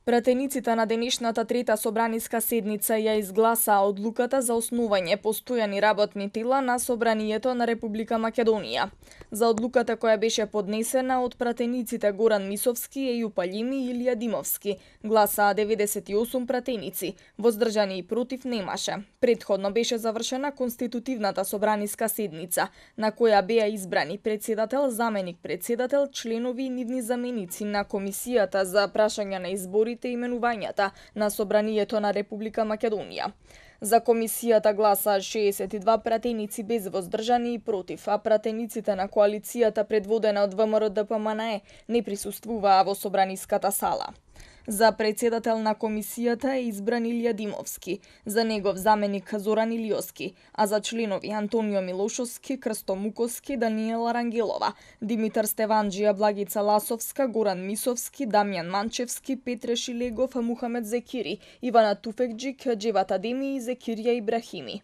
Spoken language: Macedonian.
Пратениците на денешната трета собраниска седница ја изгласаа одлуката за основање постојани работни тела на Собранието на Република Македонија. За одлуката која беше поднесена од пратениците Горан Мисовски, Еју Палими и Илија Димовски, гласаа 98 пратеници, воздржани и против немаше. Претходно беше завршена конститутивната собраниска седница, на која беа избрани председател, заменик председател, членови и нивни заменици на Комисијата за прашања на изборите и именувањата на Собранието на Република Македонија. За комисијата гласаа 62 пратеници без воздржани и против, а пратениците на коалицијата предводена од ВМРО-ДПМНЕ не присуствуваа во собраниската сала. За председател на комисијата е избран Илија Димовски, за негов заменик Зоран Илиоски, а за членови Антонио Милошовски, Крсто Муковски, Даниела Рангелова, Димитар Стеванџија, Благица Ласовска, Горан Мисовски, Дамјан Манчевски, Петре Шилегов, Мухамед Зекири, Ивана Туфекџик, Џеват Адеми и Зекирија Ибрахими.